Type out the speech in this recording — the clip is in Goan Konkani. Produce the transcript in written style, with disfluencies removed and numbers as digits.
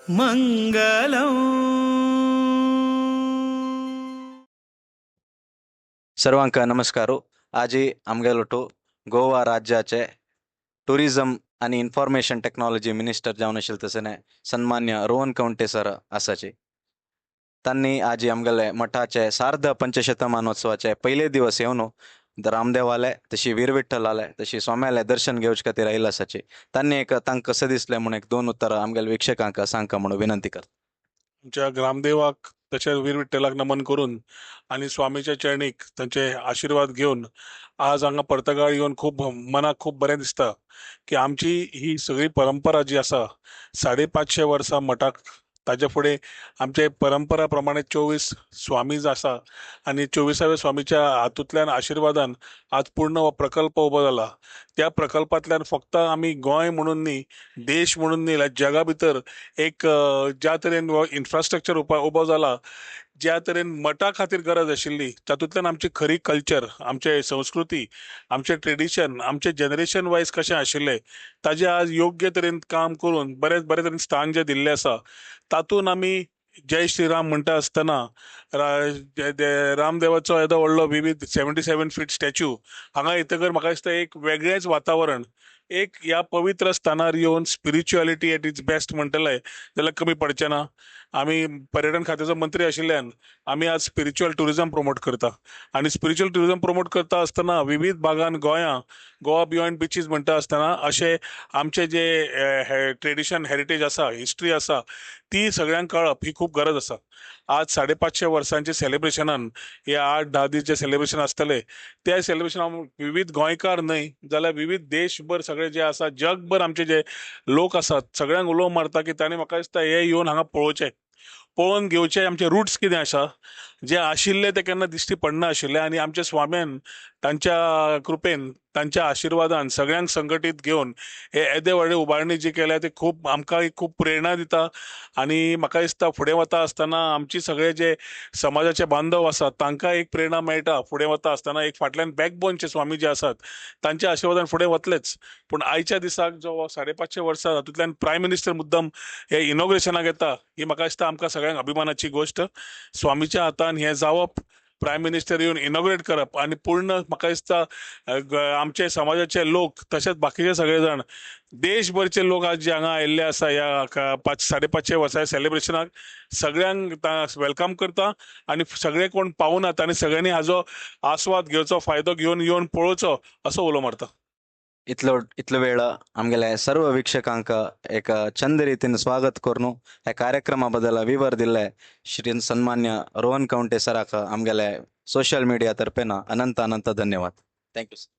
मंगलम. सर्वांक नमस्कार. आजी आमगेलोटू गोवा राज्याचे टुरिझम आनी इन्फॉर्मेशन टेक्नॉलॉजी मिनिस्टर जावन आशिल्ले तशें सन्मान्य रोहन खंवटे सर आसाचे. तांणी आजी आमगेले मठाचे सार्ध पंचशतमानोत्सवाचे पयले दिवस येवन रामदेवाले तशी वीर विठ्ठलाले तशी स्वाम्याले दर्शन घेवचे खातीर आयिल्ले आसाचे. तांणी एक तांकां कशें दिसलें म्हूण एक दोन उतरां आमगेल्या वीक्षकांक सांगका म्हणून विनंती करता. आमच्या ग्रामदेवाक तशेंच वीर विठ्ठलाक नमन करून आनी स्वामीच्या चरणीक तांचे आशिर्वाद घेवन आज हांगा पर्तगाळ येवन खूब मनाक खूब बरें दिसता की आमची ही सगळी परंपरा जी आसा 550 वर्सां मठाक, ताजे फुडें आमचे परंपरा प्रमाणे 24 स्वामी आसा आनी 24व्या स्वामीच्या हातूंतल्यान आशिर्वादान आज पूर्ण हो प्रकल्प उबो जाला. त्या प्रकल्पांतल्यान फक्त आमी गोंय म्हणून न्ही, देश म्हणून न्ही, जगा भितर एक ज्या तरेन हो इन्फ्रास्ट्रक्चर उबो जाला, ज्या तरेन मठा खातीर गरज आशिल्ली, तातूंतल्यान आमची खरी कल्चर, आमचे संस्कृती, आमचे ट्रेडिशन, आमचे जनरेशन वायज कशें आशिल्लें ताजें आज योग्य तरेन काम करून बरे बरे तरेन स्थान जें दिल्लें आसा तातूंत आमी जय श्रीराम म्हणटा आसतना रामदेवाचो येदो व्हडलो विविध 77 फीट स्टॅच्यू हांगा येतकर म्हाका दिसता एक वेगळेंच वातावरण, एक ह्या पवित्र स्थानार येवन स्पिरिच्युअलिटी एट it's best म्हणटले जाल्यार कमी पडचें ना. आमी पर्यटन खात्याचो मंत्री आशिल्ल्यान आमी आज स्पिरिच्युअल ट्युरिजम प्रमोट करता आनी स्पिरिच्युअल ट्युरिजम प्रमोट करता आसतना विविध भागान गोंया गोवा बियॉन्ड बिचीस म्हणटा आसतना अशे आमचे जे ट्रेडिशन हेरिटेज आसा, हिस्ट्री आसा, ती सगळ्यांक कळप ही खूब गरज आसा. आज 550 वर्सांचे सेलिब्रेशनान हे 8-10 दीस जे सेलिब्रेशन आसतले त्या सेलिब्रेशनान विविध गोंयकार न्हय जाल्यार विविध देशभर सगळे जे आसा, जगभर आमचे जे लोक आसात सगळ्यांक उलो मारता की तांणी म्हाका दिसता हे येवन हांगा पळोवचें, पळोवन घेवचें आमचे रुट्स कितें आसा, जे आशिल्ले ते केन्ना दिश्टी पडना आशिल्ले आनी आमच्या स्वाम्यान तांच्या कृपेन तांच्या आशिर्वादान सगळ्यांक संघटीत घेवन हे येदे व्हडले उबारणी जी केल्या ते खूब आमकां खूब प्रेरणा दिता आनी म्हाका दिसता फुडें वता आसतना आमची सगळे जे समाजाचे बांधव आसात तांकां एक प्रेरणा मेळटा. फुडें वता आसतना एक फाटल्यान बॅकबोनचे स्वामी जे आसात तांच्या आशिर्वादान फुडें वतलेच. पूण आयच्या दिसाक जो 550 वर्सां तातूंतल्यान प्रायम मिनिस्टर मुद्दम हे इनॉग्रेशनाक येता ही म्हाका दिसता आमकां सगळ्यांक अभिमानाची गोश्ट. स्वामीच्या हातान हें जावप, प्रायम मिनिस्टर येवन इनॉग्रेट करप आनी पूर्ण म्हाका दिसता आमचे समाजाचे लोक तशेंच बाकीचे सगळे जाण देशभरचे लोक आज जे हांगा आयिल्ले आसा ह्या 550 वर्सां सेलिब्रेशनाक सगळ्यांक welcome करता आनी सगळे कोण पावनात आनी सगळ्यांनी हाजो आस्वाद घेवचो, फायदो घेवन येवन पळोवचो असो उलो मारता. इतलो इतलो वेळ आमगेले सर्व वीक्षकांक एक चंद रीतीन स्वागत करून ह्या कार्यक्रमा बद्दल विवर दिल्ले श्री सन्मान्य रोहन खंवटे सराक आमगेले सोशल मिडिया तर्फेन अनंत अनंत धन्यवाद. Thank you sir.